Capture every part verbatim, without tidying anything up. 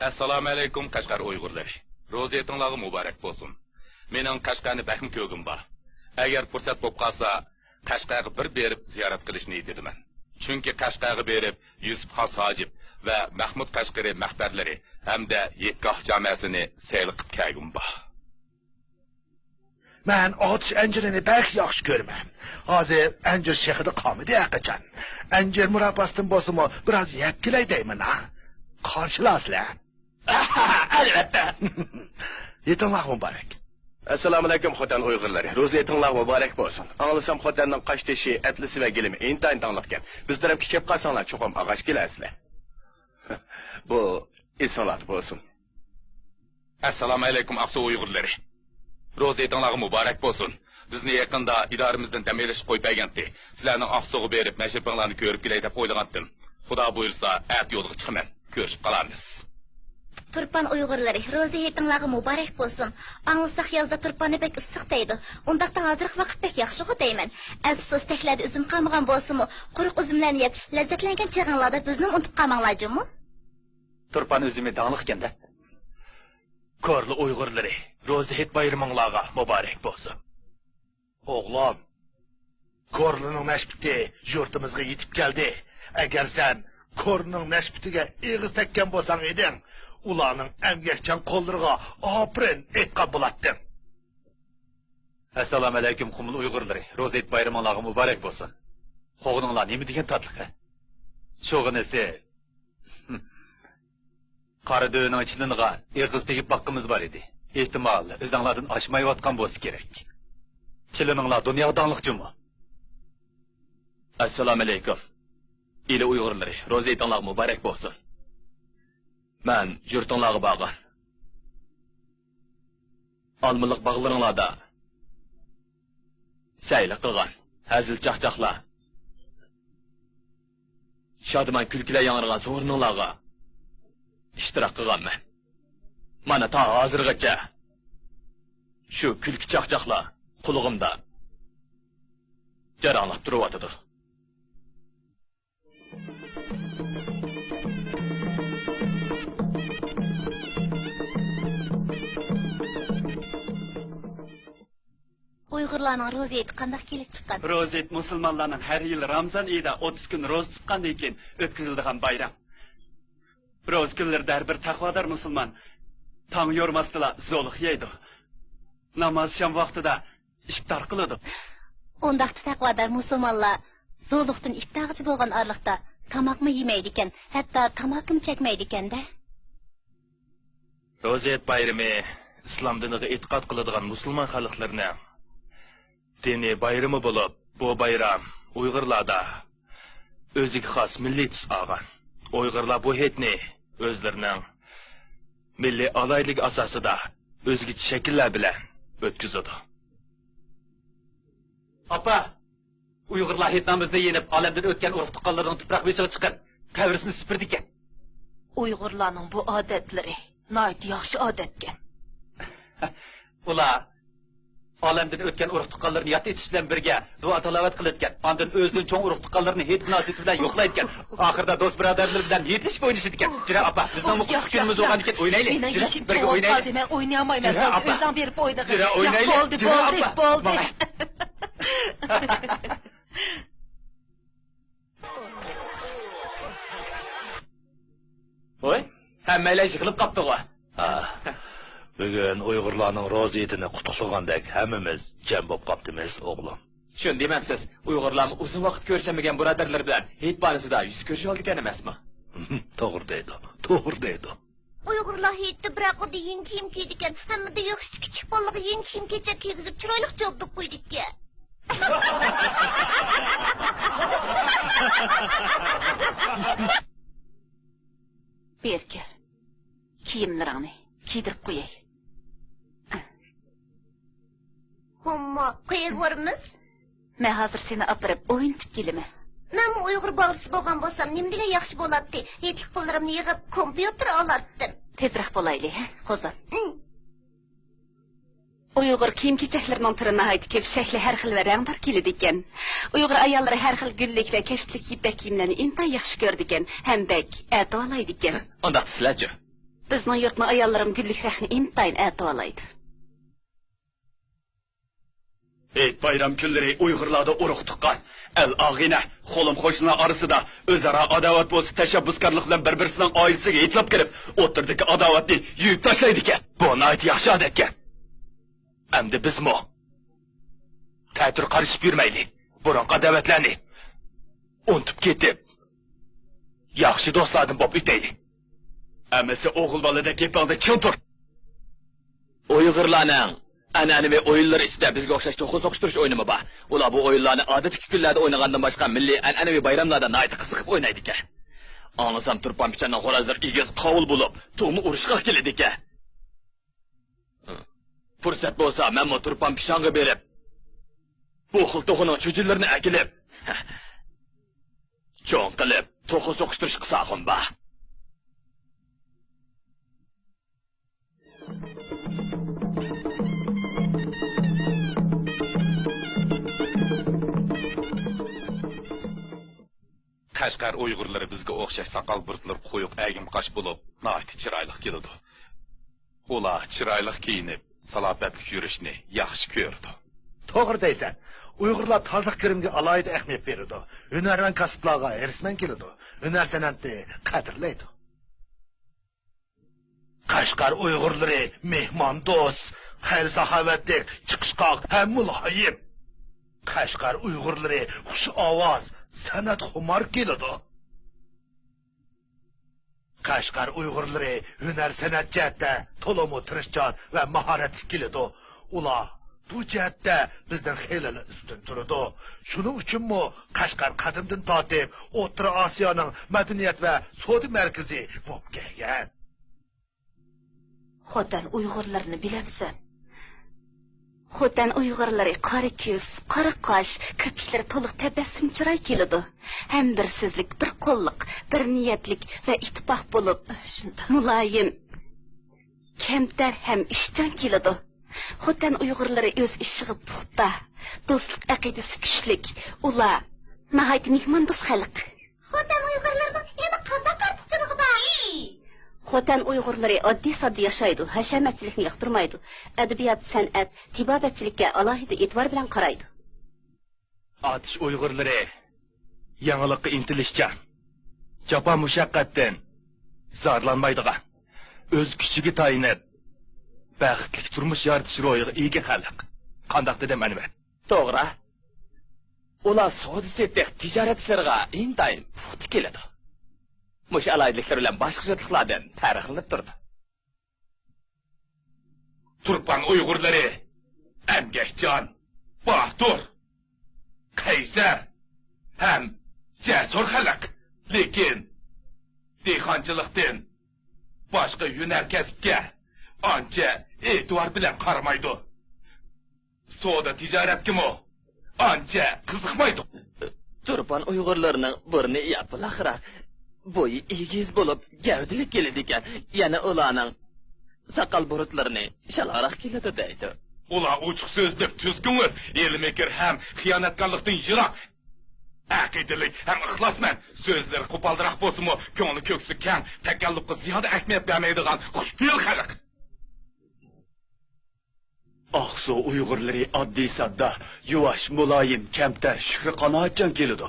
ئەسسالامۇئەلەيكۇم، قەشقەر ئۇيغۇرلىرى. روزا ھېيتىڭلارغا مۇبارەك بولسۇن. مېنىڭ قەشقەرنى بەكمۇ كۆرگۈم بار. ئەگەر پۇرسەت بولۇپ قالسا، قەشقەرگە بىر بېرىپ زىيارەت قىلىش نىيىتىدىمەن. چۈنكى قەشقەرگە بېرىپ، يۈسۈپ خاس ھاجىپ ۋە مەھمۇد قەشقىرى مەقبەرلىرى ھەمدە ھېيتگاھ جامەسىنى سەيلە قىلىپ كەلگۈم بار. مەن ئاتۇش ئەنجىرىنى بەك ياخشى كۆرىمەن. ھازىر ئەنجىر شېخىدا قالمىدى ھەرقاچان. ئەنجىر مۇرابباسىدىن بولسىمۇ بىراز يەپ كېلەي دەيمەن ھا. قارشىلارسىلەر؟ ئەلۋەتتە. ھېيتىڭلار مۇبارەك. ئەسسالامۇئەلەيكۇم خوتەن ئۇيغۇرلىرى. روزا ھېيتىڭلار مۇبارەك بولسۇن. ئاڭلىسام خوتەننىڭ قاشتېشى، ئەتلىسى ۋە گىلىمى ئىنتايىن داڭلىقكەن. بىز تەرەپكە كېلىپ قالساڭلار چوقۇم ئاغاچ كېلەرسىلەر. بۇ ئېسىڭلاردا بولسۇن. ئەسسالامۇئەلەيكۇم ئاقسۇ ئۇيغۇرلىرى. روزا ھېيتىڭلارغا مۇبارەك بولسۇن. بىزنى يېقىندا ئىدارىمىزدىن دەم ئېلىشقا قويۇپ بەرگەنتى. سىلەرنىڭ ئاقسۇغا بېرىپ مەشرىپىڭلارنى كۆرۈپ كېلەي دەپ ئويلىغانتىم. خۇدا بۇيرۇسا ئەتە يولغا چىقىمەن. كۆرۈشۈپ قالارمىز. تۇرپان ئۇيغۇرلىرى، روزا ھېيتىڭلارغا مۇبارەك بولسۇن. ئاڭلىساق يازدا تۇرپاننى بەك ئىسسىق دەيدۇ. ئۇنداقتا ھازىرقى ۋاقىت بەك ياخشىغۇ دەيمەن. ئەپسۇس، تەكلەردە ئۈزۈم قالمىغان بولسىمۇ، قۇرۇق ئۈزۈملەرنى يەپ لەززەتلەنگەن چېغىڭلاردا بىزنىمۇ ئۇنتۇپ قالماڭلار جۇمۇ. تۇرپان ئۈزۈمى داڭلىقكەن-دە. كورلا ئۇيغۇرلىرى، روزا ھېيت بايرىمىڭلارغا مۇبارەك بولسۇن. ئوغلۇم، كورلىنىڭ نەشپۈتى يۇرتىمىزغا يېتىپ كەلدى. ئەگەر سەن كورلىنىڭ نەشپۈتىگە ئېغىز تەگكەن بولساڭ ئىدىڭ، ئۇلارنىڭ ئەمگەكچان قوللىرىغا ئاپىرىن ئېيتقان بولاتتىڭ. ئەسسالامۇئەلەيكۇم قۇمۇل ئۇيغۇرلىرى، روزا ھېيت بايرىمىڭلارغا مۇبارەك بولسۇن. قوغۇنۇڭلار نېمە دېگەن تاتلىق ھە؟ شۇغىنىسى، قارا دۆۋىنىڭ چىلىنىغا ئېغىز تېگىپ باققىنىمىز بار ئىدى. ئېھتىمال، ئۆزۈڭلاردىن ئاشمايۋاتقان بولسا كېرەك. چىلىنىڭلار دۇنياغا داڭلىق جۇمۇ. ئەسسالامۇئەلەيكۇم. ئىلى ئۇيغۇرلىرى، روزا ھېيتىڭلار مۇبارەك بولسۇن. مەن يۇرتۇڭلارغا بارغان. ئالمىلىق باغلىرىڭلاردا سەيلە قىلغان، ھەزىل چاقچاقلار، شادىمان كۈلكىلەر ياڭرىغان سورۇنۇڭلارغا ئىشتىراك قىلغانمەن. مانا تا ھازىرغىچە شۇ كۈلكە چاقچاقلار قۇلىقىمدا جاراڭلاپ تۇرۇۋاتىدۇ. ئۇيغۇرلارنىڭ روزا ھېيتى قانداق كېلىپ چىققان؟ روزا ھېيت مۇسۇلمانلارنىڭ ھەر يىلى رامزان ئېيىدا ئوتتۇز كۈن روزا تۇتقاندىن كېيىن ئۆتكۈزۈلىدىغان بايرام. روزا كۈنلىرىدە ھەر بىر تەقۋادار مۇسۇلمان تاڭ يورۇماستىلا زولۇق يەيدۇ. ناماز شام ۋاقتىدا ئىپتار قىلىدۇ. ئۇنداقتا تەقۋادار مۇسۇلمانلار زولۇقتىن ئىپتارغىچە بولغان ئارىلىقتا تاماقمۇ يېمەيدىكەن، ھەتتا تاماكىمۇ چەكمەيدىكەن-دە. روزا ھېيت بايرىمى ئىسلام دىنىغا ئېتىقاد قىلىدىغان مۇسۇلمان خەلقلىرىنىڭ دىنىي بايرىمى بولۇپ، بۇ بايرام ئۇيغۇرلاردا ئۆزىگە خاس مىللىي تۈس ئالغان. ئۇيغۇرلار بۇ ھېيتنى ئۆزلىرىنىڭ مىللىي ئالاھىدىلىكى ئاساسىدا ئۆزگىچە شەكىللەر بىلەن ئۆتكۈزىدۇ. ئاپا، ئۇيغۇرلار ھېيت نامىزىنى يېنىپ، ئالەمدىن ئۆتكەن ئۇرۇق-تۇغقانلىرىنىڭ تۇپراق بېشىغا چىقىپ، قەبرىسىنى سۈپۈرىدىكەن. ئۇيغۇرلارنىڭ بۇ ئادەتلىرى ناھايىتى ياخشى ئادەتكەن. ئۇلار ئالەمدىن ئۆتكەن ئۇرۇق-تۇغقانلىرىنى ياد ئېتىش بىلەن بىرگە دۇئا-تىلاۋەت قىلىدىكەن. ئاندىن ئۆزىدىن چوڭ ئۇرۇق-تۇغقانلىرىنى ھېيت مۇناسىۋىتى بىلەن يوقلايدىكەن. ئاخىرىدا دوست-بۇرادەرلىرى بىلەن ھېيتلىشىپ ئوينىشىدىكەن. جۈرە ئاپا، بىزنىڭمۇ قۇتلۇق كۈنىمىز بولغاندىكىن ئوينايلى. مېنىڭ جۈرە، يېشىم بىرگە چوڭىيىپ ئوينايلى. قالدى، مەن ئوينىيالمايمەن. جۈرە ئاپا. ئۆزۈڭ بېرىپ ئوينىغىن. جۈرە ئوينايلى. ياق، بولدى، جۈرە بولدى، ئاپا. بولدى. ۋوي، ھەممەيلەن يىغىلىپ قاپتىغۇ. ھا، بۈگۈن ئۇيغۇرلارنىڭ روزا ھېيتىنى قۇتلۇقلىغاندەك ھەممىمىز جەم بولۇپ قاپتىمىز، ئوغلۇم. شۇنى دېمەمسىز، ئۇيغۇرلارمۇ ئۇزۇن ۋاقىت كۆرۈشەلمىگەن بۇرادەرلىرى بىلەن ھېيت باھانىسىدا يۈز كۆرۈشۈۋالىدىكەن ئەمەسمۇ؟ توغرا دەيدۇ، توغرا دەيدۇ. ئۇيغۇرلار ھېيتتا بىر ئاققۇدا يېڭى كىيىم كىيىدىكەن، ھەممىدىن ياخشىسى كىچىك بالىلارغا يېڭى كىيىم-كېچەك كىيگۈزۈپ، چىرايلىق جابدۇق قويىدىكەن. بېرى كەل. كىيىملىرىڭنى كىيدۈرۈپ قوياي. ھومما، قەيەرگە بارىمىز؟ مەن ھازىر سېنى ئاپىرىپ ئوينىتىپ كېلىمەن. مەنمۇ ئۇيغۇر بالىسى بولغان بولسام نېمىدېگەن ياخشى بولاتتى. ھېيتلىق پۇللىرىمنى يىغىپ كومپيۇتېر ئالاتتىم. تېزرەك بولايلى، ھە، قوزام. ئۇم. ئۇيغۇر كىيىم-كېچەكلىرىنىڭ تۈرى ناھايىتى كۆپ، شەكلى ھەر خىل ۋە رەڭدار كېلىدىكەن. ئۇيغۇر ئاياللىرى ھەر خىل گۈللۈك ۋە كەشتىلىك يىپەك كىيىملەرنى ئىنتايىن ياخشى كۆرىدىكەن ھەم بەك ئەتىۋارلايدىكەن. ئۇنداقتا سىلەرچۇ؟ بىزنىڭ يۇرتنىڭ ئاياللىرىمۇ گۈللۈك رەختنى ئىنتايىن ئەتىۋالايدۇ. ھېيت بايرام كۈنلىرى ئۇيغۇرلاردا ئۇرۇق تۇغقان، ئەل ئاغىنە، قولۇم قوشنىلار ئارىسىدا ئۆزئارا ئاداۋەت بولسا تەشەببۇسكارلىق بىلەن بىر-بىرسىنىڭ ئائىلىسىگە ھېيتلاپ كىرىپ، ئوتتۇرىدىكى ئاداۋەتنى يۇيۇپ تاشلايدىكەن. بۇ ناھايىتى ياخشى ئادەتكەن. ئەمدى بىزمۇ تەتۈر قارىشىپ يۈرمەيلى. بۇرۇنقى ئاداۋەتلەرنى ئۇنتۇپ كېتىپ، ياخشى دوستلاردىن بولۇپ ئۆتەيلى. ئەمىسە ئوغۇل بالىدەك گېپىڭدە چىڭ تۇر. ئۇيغۇرلارنىڭ ئەنئەنىۋى ئويۇنلىرى ئىچىدە بىزگە ئوخشاش توخۇ سوقۇشتۇرۇش ئويۇنىمۇ بار. ئۇلار بۇ ئويۇنلارنى ئادەتتىكى كۈنلەردە ئوينىغاندىن باشقا مىللىي ئەنئەنىۋى بايراملاردا ناھايىتى قىزىقىپ ئوينايدىكەن. ئاڭلىسام، تۇرپان پىشاننىڭ خورازلىرى ئېگىز قاۋۇل بولۇپ، تۇغما ئۇرۇشقا كېلىدىكەن. پۇرسەت بولسا، مەنمۇ تۇرپان پىشانغا بېرىپ، بۇ خىل توخۇنىڭ چۈجىلىرىنى ئەكېلىپ، چوڭ قىلىپ، توخۇ سوقۇشتۇرۇش قىلساغۇم بار. قەشقەر ئۇيغۇرلىرى بىزگە ئوخشاش ساقال بۇرۇتلىرى قويۇق ئەگىم قاش بولۇپ، ناھايىتى چىرايلىق كېلىدۇ. ئۇلار چىرايلىق كىيىنىپ، سالاپەتلىك يۈرۈشنى ياخشى كۆرىدۇ. توغرا دەيسەن. ئۇيغۇرلار تازىلىق كىرىمىگە ئالاھىدە ئەھمىيەت بېرىدۇ. ھۈنەرۋەن كاسىپلارغا ھېرىسمەن كېلىدۇ. ھۈنەر سەنئەتنى قەدىرلەيدۇ. قەشقەر ئۇيغۇرلىرى مېھماندوست، خەير-ساخاۋەتلىك، چىقىشقاق ھەم مۇلايىم. قەشقەر ئۇيغۇرلىرى خۇش ئاۋاز، سەنئەتخۇمار كېلىدۇ. قەشقەر ئۇيغۇرلىرى ھۈنەر-سەنئەت جەھەتتە تولىمۇ تىرىشچان ۋە ماھارەتلىك كېلىدۇ. ئۇلار بۇ جەھەتتە بىزدىن خېلىلا ئۈستۈن تۇرىدۇ. شۇنىڭ ئۈچۈنمۇ قەشقەر قەدىمدىن تارتىپ ئوتتۇرا ئاسىيانىڭ مەدەنىيەت ۋە سودا مەركىزى بولۇپ كەلگەن. خوتەن ئۇيغۇرلىرىنى بىلەمسەن؟ خوتەن ئۇيغۇرلىرى قارا كۆز، قارا قاش، كىرپىكلىرى تولۇق تەبەسسۇم چىراي كېلىدۇ. ھەم بىر سۆزلۈك، بىر قوللۇق، بىر نىيەتلىك ۋە ئىتتىپاق بولۇپ، شۇنداق مۇلايىم، كەمتەر ھەم ئىشچان كېلىدۇ. خوتەن ئۇيغۇرلىرى ئۆز ئىشىغا پۇختا، دوستلۇق ئەقىدىسى كۈچلۈك. ئۇلار ناھايىتى مېھماندوست خەلق. خوتەن ئۇيغۇرلىرىنىڭ يەنە قانداق ئارتۇقچىلىقى بار؟ خوتەن ئۇيغۇرلىرى ئاددىي-ساددا ياشايدۇ، ھەشەمەتچىلىكنى ياقتۇرمايدۇ. ئەدەبىيات، سەنئەت، تېبابەتچىلىككە ئالاھىدە ئېتىبار بىلەن قارايدۇ. ئاتۇش ئۇيغۇرلىرى يېڭىلىققا ئىنتىلىشچان، جاپا-مۇشەققەتتىن زارلانمايدىغان، ئۆز كۈچىگە تايىنىپ، بەختلىك تۇرمۇش يارىتىش روھىغا ئىگە خەلق. قانداق دېدىم، ئەنۋەر؟ توغرا. ئۇلار سودا-سېتىق، تىجارەت ئىشلىرىغا ئىنتايىن پۇختا كېلىدۇ. مۇشۇ ئالاھىدىلىكلىرى بىلەن باشقا يۇرتلۇقلاردىن پەرقلىنىپ تۇرىدۇ. تۇرپان ئۇيغۇرلىرى ئەمگەكچان، باتۇر، قەيسەر ھەم جەسۇر خەلق. لېكىن دېھقانچىلىقتىن باشقا ھۈنەر كەسىپكە ئانچە ئېتىبار بىلەن قارىمايدۇ. سودا تىجارەتكىمۇ ئانچە قىزىقمايدۇ. تۇرپان ئۇيغۇرلىرىنىڭ بۇرنى ياپىلاقراق، بويى ئېگىز بولۇپ، گەۋدىلىك كېلىدىكەن. يەنە ئۇلارنىڭ ساقال بۇرۇتلىرىنى شالاڭراق كېلىدۇ دەيدۇ. ئۇلار ئوچۇق سۆزلۈك، تۈز كۆڭۈل، ھىيلە-مىكىر ھەم خىيانەتكارلىقتىن يىراق. ئەقىدىلىك ھەم ئىخلاسمەن. سۆزلىرى قوپالراق بولسىمۇ، كۆڭلى كۆكسى كەڭ، تەكەللۇپقا زىيادە ئەھمىيەت بەرمەيدىغان خۇشپېئىل خەلق. ئاقسۇ ئۇيغۇرلىرى ئاددىي-ساددا، يۇۋاش، مۇلايىم، كەمتەر، شۈكرى قانائەتچان كېلىدۇ.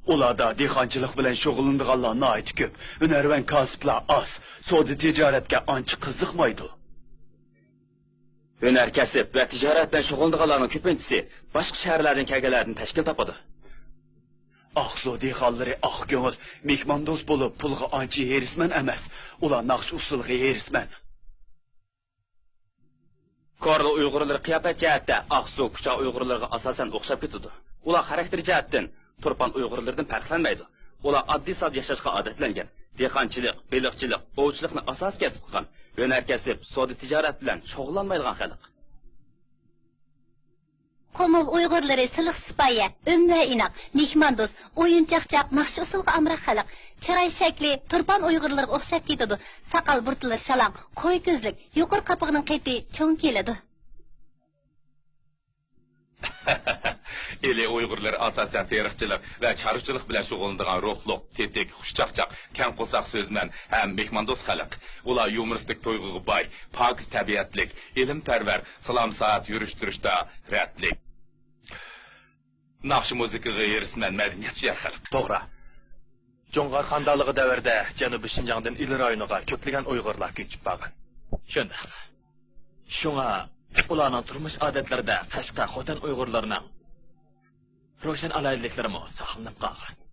ئۇلاردا دېھقانچىلىق بىلەن شۇغۇللىنىدىغانلار ناھايىتى كۆپ، ھۈنەرۋەن كاسىپلار ئاز، سودا-تىجارەتكە ئانچە قىزىقمايدۇ. ھۈنەر كەسىپ ۋە تىجارەت بىلەن شۇغۇللىنىدىغانلارنىڭ كۆپىنچىسى باشقا شەھەرلەردىن كەلگەنلەردىن تەشكىل تاپىدۇ. ئاقسۇ دېھقانلىرى ئاق كۆڭۈل، مېھماندوست بولۇپ، پۇلغا ئانچە ھېرىسمەن ئەمەس، ئۇلار ناخشا ئۇسسۇلىغا ھېرىسمەن. كورلا ئۇيغۇرلىرى قىياپەت جەھەتتە ئاقسۇ، كۇچا ئۇيغۇرلىرىغا ئاساسەن ئوخشاپ كېتىدۇ. ئۇلار خاراكتېر جەھەتتىن تۇرپان ئۇيغۇرلىرىدىن پەرقلەنمەيدۇ. ئۇلار ئاددىي-ساددا ياشاشقا ئادەتلەنگەن. دېھقانچىلىق، بېلىقچىلىق، ئوۋچىلىقنى ئاساسىي كەسىپ قىلغان. ھۈنەر كەسىپ، سودا-تىجارەت بىلەن شۇغۇللانمايدىغان خەلق. قۇمۇل ئۇيغۇرلىرى سىلىق-سىپايە، ئۆمە ۋە ئىناق، مېھماندوست، ئويۇن-چاقچاق، ناخشا-ئۇسسۇلغا ئامراق خەلق. چىراي شەكلى تۇرپان ئۇيغۇرلىرىغا ئوخشاپ كېتىدۇ. ساقال بۇرۇتلىرى شالاڭ، قوي كۆزلۈك، يۇقىرى قاپىقىنىڭ قېتى چوڭ كېلىدۇ. ئىلى ئۇيغۇرلىرى ئاساسەن تېرىقچىلىق ۋە چارۋىچىلىق بىلەن شۇغۇللىنىدىغان روھلۇق، تېتىك، خۇشچاقچاق، كەڭ قورساق سۆزمەن ھەم مېھماندوست خەلق. ئۇلار يۇمۇرىستىك تۇيغۇغا باي، پاكىز تەبىئەتلىك، ئىلىمپەرۋەر، سالام سائەت يۈرۈش-تۇرۇشتا رەتلىك. ناخشا مۇزىكىغا ھېرىسمەن، مەدەنىيەت سۆيەر خەلق. توغرا. جۇڭغار خانىدانلىقى دەۋرىدە جەنۇبىي شىنجاڭدىن ئىلى رايونىغا كۆپلىگەن ئۇيغۇرلار كۆچۈپ بارغان. شۇنداق. شۇڭا ئۇلارنىڭ تۇرمۇش ئادەتلىرىدە قەشقەر، خوتەن ئۇيغۇرلىرىنىڭ روشەن ئالاھىدىلىكلىرىمۇ ساقلىنىپ قالغان.